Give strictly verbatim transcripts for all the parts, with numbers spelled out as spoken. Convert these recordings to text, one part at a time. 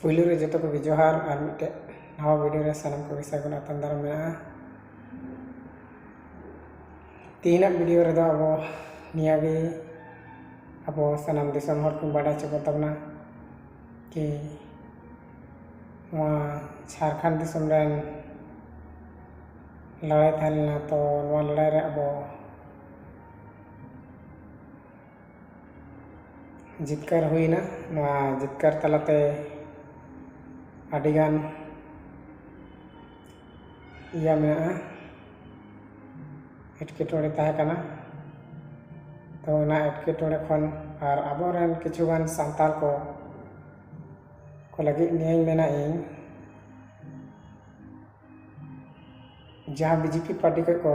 ᱯᱩᱭᱞᱩ ᱨᱮ ᱡᱚᱛᱚ ᱠᱚᱜᱮ ᱡᱚᱦᱟᱨ ᱟᱨ ᱢᱤᱫᱴᱮᱡ ᱱᱟᱣᱟ ᱵᱷᱤᱰᱤᱭᱳ ᱨᱮ ᱥᱟᱱᱟᱢ ᱠᱚᱜᱮ ᱥᱟᱹᱜᱩᱱ ᱟᱛᱟᱝ ᱫᱟᱨᱟᱢ ᱢᱮᱱᱟᱜᱼᱟ᱾ ᱛᱮᱦᱮᱧᱟᱜ ᱵᱷᱤᱰᱤᱭᱳ ᱨᱮᱫᱚ ᱟᱵᱚ ᱱᱤᱭᱟᱹᱜᱮ ᱟᱵᱚ ᱥᱟᱱᱟᱢ ᱫᱤᱥᱚᱢ ᱦᱚᱲ ᱠᱚ ᱵᱟᱰᱟᱭ ᱦᱚᱪᱚ ᱠᱚ ᱛᱟᱵᱚᱱᱟ ᱠᱤ ᱱᱚᱣᱟ ᱡᱷᱟᱲᱠᱷᱚᱸᱰ ᱫᱤᱥᱚᱢ ᱨᱮᱱ ᱞᱟᱹᱲᱦᱟᱹᱭ ᱛᱟᱦᱮᱸ ᱞᱮᱱᱟ, ᱛᱚ ᱱᱚᱣᱟ ᱞᱟᱹᱲᱦᱟᱹᱭ ᱨᱮ ᱟᱵᱚ ᱡᱤᱛᱠᱟᱹᱨ ᱦᱩᱭᱱᱟ᱾ ᱱᱚᱣᱟ ᱡᱤᱛᱠᱟᱹᱨ ᱛᱟᱞᱟᱛᱮ ᱟᱹᱰᱤᱜᱟᱱ ᱤᱭᱟᱹ ᱢᱮᱱᱟᱜᱼᱟ, ᱮᱴᱠᱮᱴᱚᱬᱮ ᱛᱟᱦᱮᱸ ᱠᱟᱱᱟ᱾ ᱛᱚ ᱚᱱᱟ ᱮᱴᱠᱮᱴᱚᱬᱮ ᱠᱷᱚᱱ ᱟᱨ ᱟᱵᱚᱨᱮᱱ ᱠᱤᱪᱷᱩᱜᱟᱱ ᱥᱟᱱᱛᱟᱲ ᱠᱚ ᱠᱚ ᱞᱟᱹᱜᱤᱫ ᱱᱤᱭᱟᱹᱧ ᱢᱮᱱᱟ ᱤᱧ, ᱡᱟᱦᱟᱸ ᱵᱤᱡᱮᱯᱤ ᱯᱟᱨᱴᱤ ᱠᱷᱚᱱ ᱠᱚ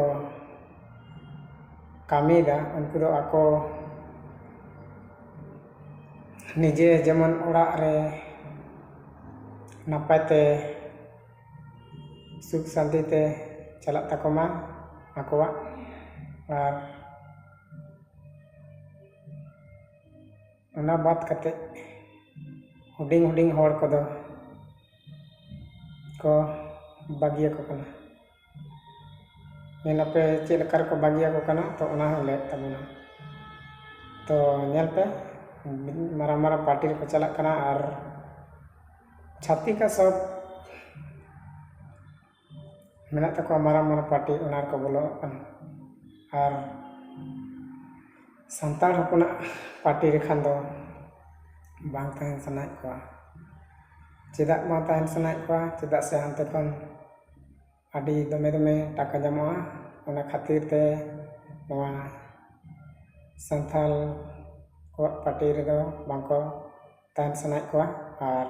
ᱠᱟᱹᱢᱤᱭᱮᱫᱟ, ᱩᱱᱠᱩ ᱫᱚ ᱟᱠᱚ ᱱᱤᱡᱮ ᱡᱮᱢᱚᱱ ᱚᱲᱟᱜ ᱨᱮ ᱱᱟᱯᱟᱭ ᱛᱮ ᱥᱩᱠ ᱥᱟᱱᱛᱤ ᱛᱮ ᱪᱟᱞᱟᱜ ᱛᱟᱠᱚ ᱢᱟ ᱟᱠᱚᱣᱟᱜ, ᱟᱨ ᱚᱱᱟ ᱵᱟᱫ ᱠᱟᱛᱮ ᱦᱩᱰᱤᱧ ᱦᱩᱰᱤᱧ ᱦᱚᱲ ᱠᱚᱫᱚ ᱠᱚ ᱵᱟᱹᱜᱤᱭᱟᱠᱚ ᱠᱟᱱᱟ᱾ ᱧᱮᱞ ᱟᱯᱮ ᱪᱮᱫ ᱞᱮᱠᱟ ᱨᱮᱠᱚ ᱵᱟᱹᱜᱤᱭᱟᱠᱚ ᱠᱟᱱᱟ, ᱛᱚ ᱚᱱᱟ ᱦᱚᱸ ᱞᱟᱹᱭᱮᱫ ᱛᱟᱵᱚᱱᱟ᱾ ᱛᱚ ᱧᱮᱞ ᱯᱮ, ᱢᱟᱨᱟᱝ ᱢᱟᱨᱟᱝ ᱯᱟᱨᱴᱤ ᱨᱮᱠᱚ ᱪᱟᱞᱟᱜ ᱠᱟᱱᱟ ᱟᱨ ᱪᱷᱟᱹᱛᱤᱠᱟᱜ ᱥᱚᱵ ᱢᱮᱱᱟᱜ ᱛᱟᱠᱚᱣᱟ ᱢᱟᱨᱟᱝ ᱢᱟᱨᱟᱝ ᱯᱟᱨᱴᱤ, ᱚᱱᱟ ᱨᱮᱠᱚ ᱵᱚᱞᱚᱜ ᱠᱟᱱᱟ᱾ ᱟᱨ ᱥᱟᱱᱛᱟᱲ ᱦᱚᱯᱚᱱᱟᱜ ᱯᱟᱨᱴᱤ ᱨᱮᱠᱷᱟᱱ ᱫᱚ ᱵᱟᱝ ᱛᱟᱦᱮᱱ ᱥᱟᱱᱟᱭᱮᱫ ᱠᱚᱣᱟ᱾ ᱪᱮᱫᱟᱜ ᱵᱟᱝ ᱛᱟᱦᱮᱱ ᱥᱟᱱᱟᱭᱮᱫ ᱠᱚᱣᱟ? ᱪᱮᱫᱟᱜ ᱥᱮ ᱦᱟᱱᱛᱮ ᱠᱷᱚᱱ ᱟᱹᱰᱤ ᱫᱚᱢᱮ ᱫᱚᱢᱮ ᱴᱟᱠᱟ ᱧᱟᱢᱚᱜᱼᱟ᱾ ᱚᱱᱟ ᱠᱷᱟᱹᱛᱤᱨ ᱛᱮ ᱱᱚᱣᱟ ᱥᱟᱱᱛᱟᱲ ᱠᱚᱣᱟᱜ ᱯᱟᱨᱴᱤ ᱨᱮᱫᱚ ᱵᱟᱝᱠᱚ ᱛᱟᱦᱮᱱ ᱥᱟᱱᱟᱭᱮᱫ ᱠᱚᱣᱟ᱾ ᱟᱨ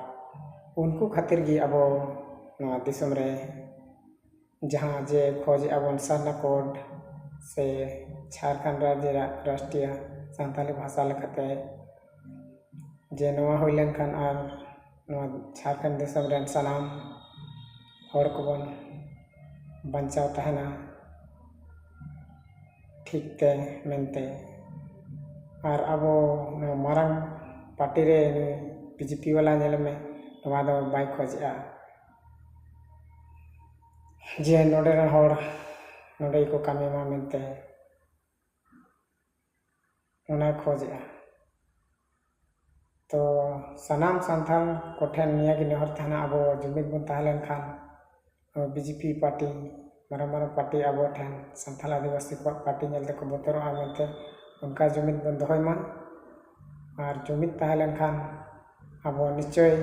ᱩᱱᱠᱩ ᱠᱷᱟᱹᱛᱤᱨ ᱜᱮ ᱟᱵᱚ ᱱᱚᱣᱟ ᱫᱤᱥᱚᱢ ᱨᱮ ᱡᱟᱦᱟᱸ ᱡᱮ ᱠᱷᱚᱡᱮᱜᱼᱟ ᱵᱚᱱ ᱥᱟᱨᱱᱟ ᱠᱳᱰ ᱥᱮ ᱡᱷᱟᱲᱠᱷᱚᱸᱰ ᱨᱟᱡᱽ ᱨᱮᱭᱟᱜ ᱨᱟᱥᱴᱨᱤᱭᱚ ᱥᱟᱱᱛᱟᱞᱤ ᱵᱷᱟᱥᱟ ᱞᱮᱠᱟᱛᱮ, ᱡᱮ ᱱᱚᱣᱟ ᱦᱩᱭ ᱞᱮᱱᱠᱷᱟᱱ ᱟᱨ ᱱᱚᱣᱟ ᱡᱷᱟᱲᱠᱷᱚᱸᱰ ᱫᱤᱥᱚᱢ ᱨᱮᱱ ᱥᱟᱱᱟᱢ ᱦᱚᱲ ᱠᱚᱵᱚᱱ ᱵᱟᱧᱪᱟᱣ ᱛᱟᱦᱮᱱᱟ ᱴᱷᱤᱠ ᱛᱮ ᱢᱮᱱᱛᱮ᱾ ᱟᱨ ᱟᱵᱚ ᱱᱚᱣᱟ ᱢᱟᱨᱟᱝ ᱯᱟᱨᱴᱤ ᱨᱮ ᱱᱩᱭ ᱵᱤᱡᱮᱯᱤ ᱵᱟᱞᱟ ᱧᱮᱞ ᱢᱮ, ᱱᱚᱣᱟ ᱫᱚ ᱵᱟᱭ ᱠᱷᱚᱡᱮᱜᱼᱟ ᱡᱮ ᱱᱚᱰᱮ ᱨᱮᱱ ᱦᱚᱲ ᱱᱚᱰᱮ ᱜᱮᱠᱚ ᱠᱟᱹᱢᱤ ᱢᱟ ᱢᱮᱱᱛᱮ, ᱚᱱᱟᱭ ᱠᱷᱚᱡᱮᱜᱼᱟ᱾ ᱛᱚ ᱥᱟᱱᱟᱢ ᱥᱟᱱᱛᱟᱲ ᱠᱚᱴᱷᱮᱱ ᱱᱤᱭᱟᱹ ᱜᱮ ᱱᱮᱦᱚᱨ ᱛᱟᱦᱮᱱᱟ, ᱟᱵᱚ ᱡᱩᱢᱤᱫ ᱵᱚᱱ ᱛᱟᱦᱮᱸ ᱞᱮᱱᱠᱷᱟᱱ ᱵᱤᱡᱮᱯᱤ ᱯᱟᱨᱴᱤ, ᱢᱟᱨᱟᱝ ᱢᱟᱨᱟᱝ ᱯᱟᱨᱴᱤ ᱟᱵᱚ ᱴᱷᱮᱱ ᱥᱟᱱᱛᱟᱲ ᱟᱹᱫᱤᱵᱟᱹᱥᱤ ᱠᱚᱣᱟᱜ ᱯᱟᱨᱴᱤ ᱧᱮᱞ ᱛᱮᱠᱚ ᱵᱚᱛᱚᱨᱚᱜᱼᱟ ᱢᱮᱱᱛᱮ, ᱚᱱᱠᱟ ᱡᱩᱢᱤᱫ ᱵᱚᱱ ᱫᱚᱦᱚᱭ ᱢᱟ᱾ ᱟᱨ ᱡᱩᱢᱤᱫ ᱛᱟᱦᱮᱸ ᱞᱮᱱᱠᱷᱟᱱ ᱟᱵᱚ ᱱᱤᱥᱪᱚᱭ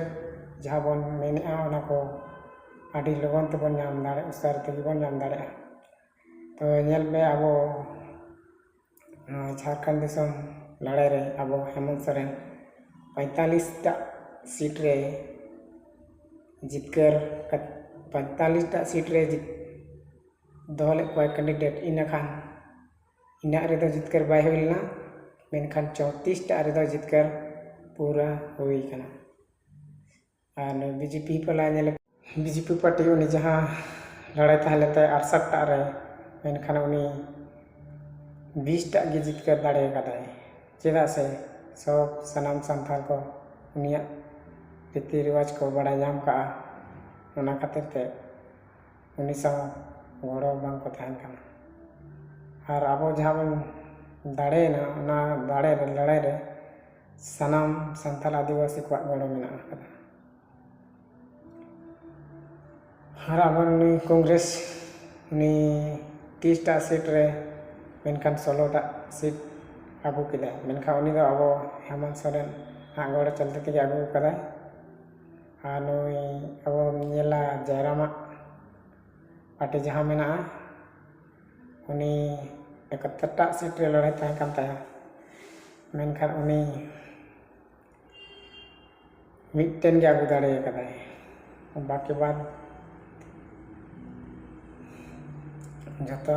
ᱡᱟᱦᱟᱸ ᱵᱚᱱ ᱢᱮᱱᱮᱜᱼᱟ ᱚᱱᱟ ᱠᱚ ᱟᱹᱰᱤ ᱞᱚᱜᱚᱱ ᱛᱮᱵᱚᱱ ᱧᱟᱢ ᱫᱟᱲᱮᱭᱟᱜᱼᱟ, ᱩᱥᱟᱹᱨᱟ ᱛᱮᱜᱮ ᱵᱚᱱ ᱧᱟᱢ ᱫᱟᱲᱮᱭᱟᱜᱼᱟ᱾ ᱛᱚ ᱧᱮᱞ ᱢᱮ, ᱟᱵᱚ ᱱᱚᱣᱟ ᱡᱷᱟᱲᱠᱷᱚᱸᱰ ᱫᱤᱥᱚᱢ ᱞᱟᱲᱟᱭ ᱨᱮ ᱟᱵᱚ ᱦᱮᱢᱚᱱᱛ ᱥᱚᱨᱮᱱ ᱯᱚᱸᱭᱛᱟᱞᱤᱥ ᱴᱟᱜ ᱥᱤᱴ ᱨᱮ ᱡᱤᱛᱠᱟᱹᱨ, ᱯᱚᱸᱭᱛᱟᱞᱤᱥ ᱴᱟᱜ ᱥᱤᱴ ᱨᱮ ᱡᱤᱛ-, ᱫᱚᱦᱚ ᱞᱮᱫ ᱠᱚᱣᱟᱭ ᱠᱮᱱᱰᱤᱰᱮᱴ, ᱤᱱᱟᱹᱠᱷᱟᱱ ᱤᱱᱟᱹᱜ ᱨᱮᱫᱚ ᱡᱤᱛᱠᱟᱹᱨ ᱵᱟᱭ ᱦᱩᱭ ᱞᱮᱱᱟ, ᱢᱮᱱᱠᱷᱟᱱ ᱪᱳᱭᱛᱨᱤᱥ ᱴᱟᱜ ᱨᱮᱫᱚ ᱡᱤᱛᱠᱟᱹᱨ ᱯᱩᱨᱟᱹ ᱦᱩᱭ ᱠᱟᱱᱟ᱾ ᱟᱨ ᱱᱩᱭ ᱵᱤᱡᱮᱯᱤ ᱯᱟᱞᱟ ᱧᱮᱞ, ᱵᱤᱡᱮᱯᱤ ᱯᱟᱨᱴᱤ ᱩᱱᱤ ᱡᱟᱦᱟᱸ ᱞᱟᱲᱟᱭ ᱛᱟᱦᱮᱸ ᱞᱮᱱ ᱛᱟᱭᱟ ᱟᱴᱥᱟᱴ ᱴᱟᱜ ᱨᱮ, ᱢᱮᱱᱠᱷᱟᱱ ᱩᱱᱤ ᱵᱤᱥ ᱴᱟᱜ ᱜᱮ ᱡᱤᱛᱠᱟᱹᱨ ᱫᱟᱲᱮ ᱠᱟᱫᱟᱭ᱾ ᱪᱮᱫᱟᱜ ᱥᱮ ᱥᱚᱵ ᱥᱟᱱᱟᱢ ᱥᱟᱱᱛᱟᱲ ᱠᱚ ᱩᱱᱤᱭᱟᱜ ᱨᱤᱛᱤ ᱨᱮᱣᱟᱡᱽ ᱠᱚ ᱵᱟᱲᱟᱭ ᱧᱟᱢ ᱠᱟᱜᱼᱟ, ᱚᱱᱟ ᱠᱷᱟᱹᱛᱤᱨ ᱛᱮ ᱩᱱᱤ ᱥᱟᱶ ᱜᱚᱲᱚ ᱵᱟᱝ ᱠᱚ ᱛᱟᱦᱮᱱ ᱠᱟᱱᱟ᱾ ᱟᱨ ᱟᱵᱚ ᱡᱟᱦᱟᱸ ᱵᱚᱱ ᱫᱟᱲᱮᱭᱮᱱᱟ, ᱚᱱᱟ ᱫᱟᱲᱮ ᱨᱮ, ᱞᱟᱹᱲᱦᱟᱹᱭ ᱨᱮ ᱥᱟᱱᱟᱢ ᱥᱟᱱᱛᱟᱲ ᱟᱹᱫᱤᱵᱟᱹᱥᱤ ᱠᱚᱣᱟᱜ ᱜᱚᱲᱚ ᱢᱮᱱᱟᱜ ᱟᱠᱟᱫᱟ᱾ ᱟᱨ ᱟᱵᱚ ᱱᱩᱭ ᱠᱚᱝᱜᱨᱮᱥ, ᱩᱱᱤ ᱛᱤᱨᱤᱥ ᱴᱟᱜ ᱥᱤᱴ ᱨᱮ, ᱢᱮᱱᱠᱷᱟᱱ ᱥᱳᱞᱳ ᱴᱟᱜ ᱥᱤᱴ ᱟᱹᱜᱩ ᱠᱮᱫᱟᱭ, ᱢᱮᱱᱠᱷᱟᱱ ᱩᱱᱤ ᱫᱚ ᱟᱵᱚ ᱦᱮᱢᱚᱱᱛ ᱥᱚᱨᱮᱱ ᱟᱜ ᱜᱚᱲᱚ ᱪᱚᱞᱛᱮ ᱛᱮᱜᱮ ᱟᱹᱜᱩ ᱠᱟᱫᱟᱭ᱾ ᱟᱨ ᱱᱩᱭ ᱟᱵᱚ ᱧᱮᱞᱟ ᱡᱟᱭᱨᱟᱢᱟᱜ ᱯᱟᱨᱴᱤ ᱡᱟᱦᱟᱸ ᱢᱮᱱᱟᱜᱼᱟ, ᱩᱱᱤ ᱮᱠᱟᱛᱛᱚᱨ ᱴᱟᱜ ᱥᱤᱴ ᱨᱮ ᱞᱟᱹᱲᱦᱟᱹᱭ ᱛᱟᱦᱮᱸ ᱠᱟᱱ ᱛᱟᱭᱟ, ᱢᱮᱱᱠᱷᱟᱱ ᱩᱱᱤ ᱢᱤᱫᱴᱮᱱ ᱜᱮ ᱟᱹᱜᱩ ᱫᱟᱲᱮ ᱠᱟᱫᱟᱭ, ᱵᱟᱠᱤ ᱵᱟᱫ ᱡᱷᱚᱛᱚ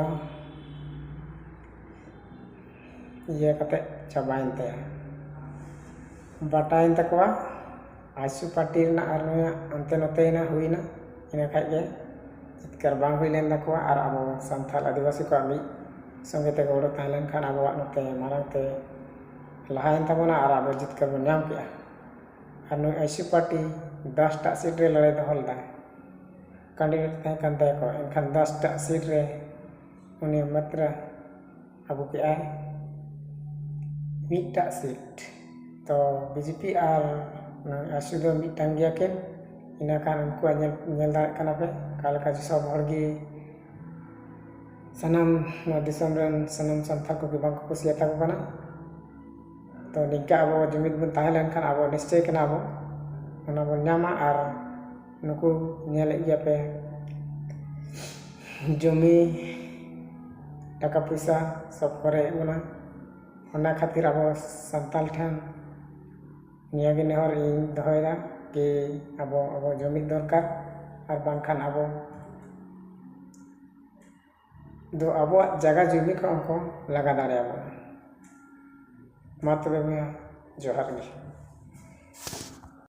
ᱤᱭᱟᱹ ᱠᱟᱛᱮ ᱪᱟᱵᱟᱭᱮᱱ ᱛᱟᱭᱟ, ᱵᱟᱴᱟᱭᱮᱱ ᱛᱟᱠᱚᱣᱟ᱾ ᱟᱡᱥᱩ ᱯᱟᱨᱴᱤ ᱨᱮᱱᱟᱜ ᱟᱨ ᱱᱩᱭᱟᱜ ᱦᱟᱱᱛᱮ ᱱᱚᱛᱮᱭᱮᱱᱟ, ᱦᱩᱭᱱᱟ, ᱤᱱᱟᱹ ᱠᱷᱟᱡ ᱜᱮ ᱡᱤᱛᱠᱟᱹᱨ ᱵᱟᱝ ᱦᱩᱭ ᱞᱮᱱ ᱛᱟᱠᱚᱣᱟ᱾ ᱟᱨ ᱟᱵᱚ ᱥᱟᱱᱛᱟᱲ ᱟᱹᱫᱤᱵᱟᱹᱥᱤ ᱠᱚᱣᱟᱜ ᱢᱤᱫ ᱥᱚᱸᱜᱮ ᱛᱮ ᱜᱚᱲᱚ ᱛᱟᱦᱮᱸ ᱞᱮᱱᱠᱷᱟᱱ ᱟᱵᱚᱣᱟᱜ ᱱᱚᱛᱮ ᱢᱟᱨᱟᱝ ᱛᱮ ᱞᱟᱦᱟᱭᱮᱱ ᱛᱟᱵᱚᱱᱟ ᱟᱨ ᱟᱵᱚ ᱡᱤᱛᱠᱟᱹᱨ ᱵᱚᱱ ᱧᱟᱢ ᱠᱮᱜᱼᱟ᱾ ᱟᱨ ᱱᱩᱭ ᱟᱭᱥᱩ ᱯᱟᱨᱴᱤ ᱫᱚᱥ ᱴᱟᱜ ᱥᱤᱴ ᱨᱮ ᱞᱟᱹᱲᱦᱟᱹᱭ ᱫᱚᱦᱚ ᱞᱮᱫᱟ᱾ ᱠᱮᱱᱰᱤᱰᱮᱴ ᱛᱟᱦᱮᱸ ᱠᱟᱱ ᱛᱟᱭᱟ ᱠᱚ, ᱮᱱᱠᱷᱟᱱ ᱫᱚᱥ ᱴᱟᱜ ᱥᱤᱴ ᱨᱮ ᱩᱱᱤ ᱢᱟᱛᱨᱟ ᱟᱹᱜᱩ ᱠᱮᱜᱼᱟᱭ ᱢᱤᱫᱴᱟᱜ ᱥᱤᱴ᱾ ᱛᱚ ᱵᱤᱡᱮᱯᱤ ᱟᱨ ᱱᱩᱭ ᱟᱭᱥᱩ ᱫᱚ ᱢᱤᱫᱴᱟᱝ ᱜᱮᱭᱟ ᱠᱤᱱ᱾ ᱤᱱᱟᱹ ᱠᱷᱟᱱ ᱩᱱᱠᱩᱣᱟᱜ ᱧᱮᱞ, ᱧᱮᱞ ᱫᱟᱲᱮᱭᱟᱜ ᱠᱟᱱᱟ ᱯᱮ ᱚᱠᱟ ᱞᱮᱠᱟ ᱡᱮ ᱥᱚᱵ ᱦᱚᱲ ᱜᱮ ᱥᱟᱱᱟᱢ ᱱᱚᱣᱟ ᱫᱤᱥᱚᱢ ᱨᱮᱱ ᱥᱟᱱᱟᱢ ᱥᱟᱱᱛᱟᱲ ᱠᱚᱜᱮ ᱵᱟᱝ ᱠᱚ ᱠᱩᱥᱤᱭᱟᱛᱟ ᱠᱚ ᱠᱟᱱᱟ᱾ ᱛᱚ ᱱᱤᱝᱠᱟ ᱟᱵᱚ ᱡᱩᱢᱤᱫ ᱵᱚᱱ ᱛᱟᱦᱮᱸ ᱞᱮᱱᱠᱷᱟᱱ ᱟᱵᱚ ᱱᱤᱥᱪᱚᱭ ᱠᱟᱱᱟ ᱵᱚ, ᱚᱱᱟ ᱵᱚᱱ ᱧᱟᱢᱟ᱾ ᱟᱨ ᱱᱩᱠᱩ ᱧᱮᱞᱮᱫ ᱜᱮᱭᱟ ᱯᱮ ᱡᱚᱢᱤ ᱴᱟᱠᱟ ᱯᱚᱭᱥᱟ ᱥᱚᱵ ᱠᱚ ᱨᱮᱡ ᱵᱚᱱᱟ᱾ ᱚᱱᱟ ᱠᱷᱟᱹᱛᱤᱨ ᱟᱵᱚ ᱥᱟᱱᱛᱟᱲ ᱴᱷᱮᱱ ᱱᱤᱭᱟᱹ ᱜᱮ ᱱᱮᱦᱚᱨ ᱤᱧ ᱫᱚᱦᱚᱭᱮᱫᱟ ᱠᱤ ᱟᱵᱚ, ᱟᱵᱚ ᱡᱩᱢᱤᱫ ᱫᱚᱨᱠᱟᱨ, ᱟᱨ ᱵᱟᱝᱠᱷᱟᱱ ᱟᱵᱚ ᱫᱚ ᱟᱵᱚᱣᱟᱜ ᱡᱟᱭᱜᱟ ᱡᱩᱢᱤ ᱠᱚᱦᱚᱸ ᱠᱚ ᱞᱟᱜᱟ ᱫᱟᱲᱮᱭᱟᱵᱚᱱᱟ᱾ ᱢᱟ ᱛᱚᱵᱮ ᱵᱚᱭᱦᱟ, ᱡᱚᱦᱟᱨ ᱜᱮ᱾